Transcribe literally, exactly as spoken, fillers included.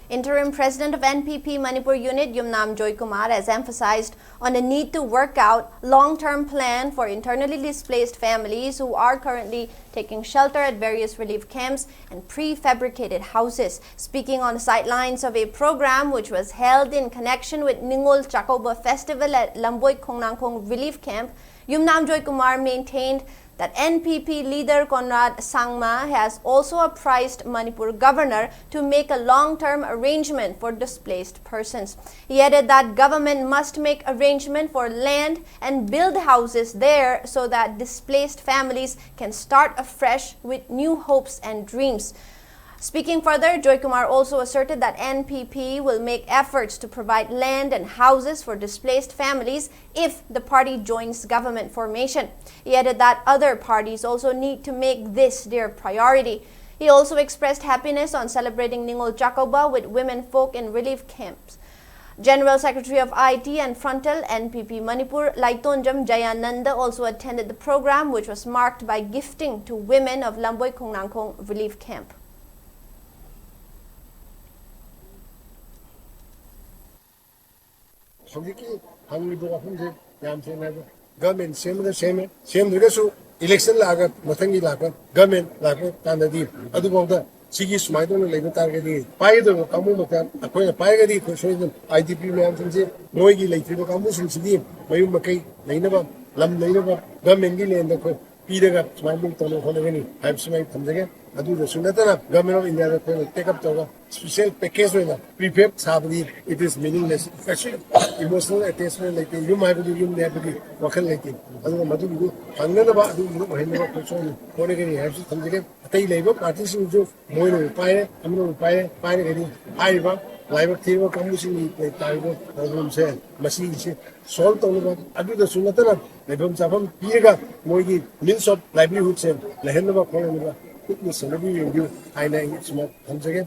Interim President of N P P Manipur Unit, Yumnam Joykumar, has emphasized on the need to work out long-term plan for internally displaced families who are currently taking shelter at various relief camps and prefabricated houses. Speaking on the sidelines of a program which was held in connection with Ningol Chakouba Festival at Lamboi Khongnangkhong Relief Camp, Yumnam Joykumar maintained that N P P leader Conrad Sangma has also apprised Manipur governor to make a long-term arrangement for displaced persons. He added that government must make arrangement for land and build houses there so that displaced families can start afresh with new hopes and dreams. Speaking further, Joykumar also asserted that N P P will make efforts to provide land and houses for displaced families if the party joins government formation. He added that other parties also need to make this their priority. He also expressed happiness on celebrating Ningol Chakouba with women folk in relief camps. General Secretary of I T and Frontal N P P Manipur, Laitonjam Jayananda, also attended the program, which was marked by gifting to women of Lamboi Khongnangkhong relief camp. ꯍꯧꯖꯤꯛꯀꯤ ꯍꯪꯉꯤꯕ ꯋꯥꯐꯝꯁꯦ ꯌꯥꯝ ꯊꯦꯡꯅ ꯍꯥꯏꯕ꯫ Government ꯁꯦꯝꯃꯒ ꯁꯦꯝꯃꯦ, ꯁꯦꯝꯗ꯭ꯔꯒꯁꯨ election ꯂꯥꯛꯑꯒ, ꯃꯊꯪꯒꯤ ꯂꯥꯛꯄ government ꯂꯥꯛꯄ ꯀꯥꯟꯗꯗꯤ ꯑꯗꯨꯐꯥꯎꯗ ꯁꯤꯒꯤ ꯁꯨꯃꯥꯏꯅ ꯇꯧꯅ ꯂꯩꯕ ꯇꯥꯔꯒꯗꯤ ꯄꯥꯏꯒꯗꯧꯕ ꯀꯥꯡꯕꯨ ꯃꯈꯩ ꯑꯩꯈꯣꯏꯅ ꯄꯥꯏꯔꯒꯗꯤ ꯑꯩꯈꯣꯏ ꯁꯣꯏꯗꯅ ꯑꯥꯏ ꯗꯤ ꯄꯤ ꯃꯌꯥꯝꯁꯤꯡꯁꯦ ꯃꯣꯏꯒꯤ ꯂꯩꯇ꯭ꯔꯤꯕ ꯀꯥꯡꯕꯨꯁꯤꯡꯁꯤꯒꯤ ꯃꯌꯨꯝ ꯃꯀꯩ ꯂꯩꯅꯕ, ꯂꯝ ꯂꯩꯅꯕ ꯒꯚꯔꯟꯃꯦꯟꯒꯤ ꯂꯦꯟꯗ ꯑꯩꯈꯣꯏ ꯄꯤꯔꯒ ꯁꯨꯃꯥꯏꯅ ꯇꯧꯅꯕ ꯍꯣꯠꯅꯒꯅꯤ ꯍꯥꯏꯕꯁꯤꯃ ꯑꯩ ꯊꯝꯖꯒꯦ꯫ ꯑꯗꯨꯗꯁꯨ ꯅꯠꯇꯅ ꯒꯚꯔꯟꯃꯦꯟ ꯑꯣꯐ ꯏꯟꯗꯤꯌꯥꯗ ꯑꯩꯈꯣꯏꯅ ꯇꯦꯛ ꯑꯞ ꯇꯧꯔꯒ ꯁ꯭ꯄꯦꯁꯦꯜ ꯄꯦꯀꯦꯖ ꯑꯣꯏꯅ ꯄ꯭ꯔꯤꯐꯦꯕ ꯁꯥꯕꯒꯤ it is meaningless, ꯀꯩꯁꯨ ꯏꯃꯣꯁꯅꯦꯜ ꯑꯦꯇꯦꯆꯃꯦꯟ ꯂꯩꯇꯦ꯫ ꯌꯨꯝ ꯍꯥꯏꯕꯗꯨ ꯌꯨꯝꯅꯤ ꯍꯥꯏꯕꯒꯤ ꯋꯥꯈꯜ ꯂꯩꯇꯦ꯫ ꯑꯗꯨꯅ ꯃꯗꯨꯒꯤꯗꯨ ꯐꯪꯅꯅꯕ ꯑꯗꯨꯒꯨꯝꯕꯗꯨ ꯑꯣꯏꯍꯟꯅꯕ ꯑꯩꯈꯣꯏ ꯁꯣꯏꯅ ꯍꯣꯠꯅꯒꯅꯤ ꯍꯥꯏꯕꯁꯤ ꯊꯝꯖꯒꯦ꯫ ꯑꯇꯩ ꯂꯩꯕ ꯄꯥꯔꯇꯤꯁꯤꯡꯁꯨ ꯃꯣꯏꯅꯕꯨ ꯄꯥꯏꯔꯦ, ꯑꯃꯅꯕꯨ ꯄꯥꯏꯔꯦ, ꯄꯥꯏꯔꯒꯗꯤ ꯍꯥꯏꯔꯤꯕ ꯂꯥꯏꯕꯛ ꯊꯤꯔꯕ ꯀꯥꯡꯕꯨꯁꯤꯡꯒꯤ ꯇꯥꯔꯤꯕ ꯄ꯭ꯔꯣꯕ꯭ꯂꯦꯝꯁꯦ ꯃꯁꯤꯒꯤꯁꯦ ꯁꯣꯜꯕ ꯇꯧꯅꯕ, ꯑꯗꯨꯗꯁꯨ ꯅꯠꯇꯅ ꯂꯩꯐꯝ ꯆꯥꯐꯝ ꯄꯤꯔꯒ ꯃꯣꯏꯒꯤ ꯃꯤꯟꯁ ꯑꯣꯐ ꯂꯥꯏꯚꯂꯤꯍꯨꯗꯁꯦ ꯂꯩꯍꯟꯅꯕ ꯈꯣꯠꯅꯅꯕ ꯀꯨꯞꯅ ꯁꯦꯟꯅꯕꯤꯌꯨ ꯍꯥꯏꯅ ꯑꯩ ꯁꯨꯃꯥꯏꯅ ꯊꯝꯖꯒꯦ꯫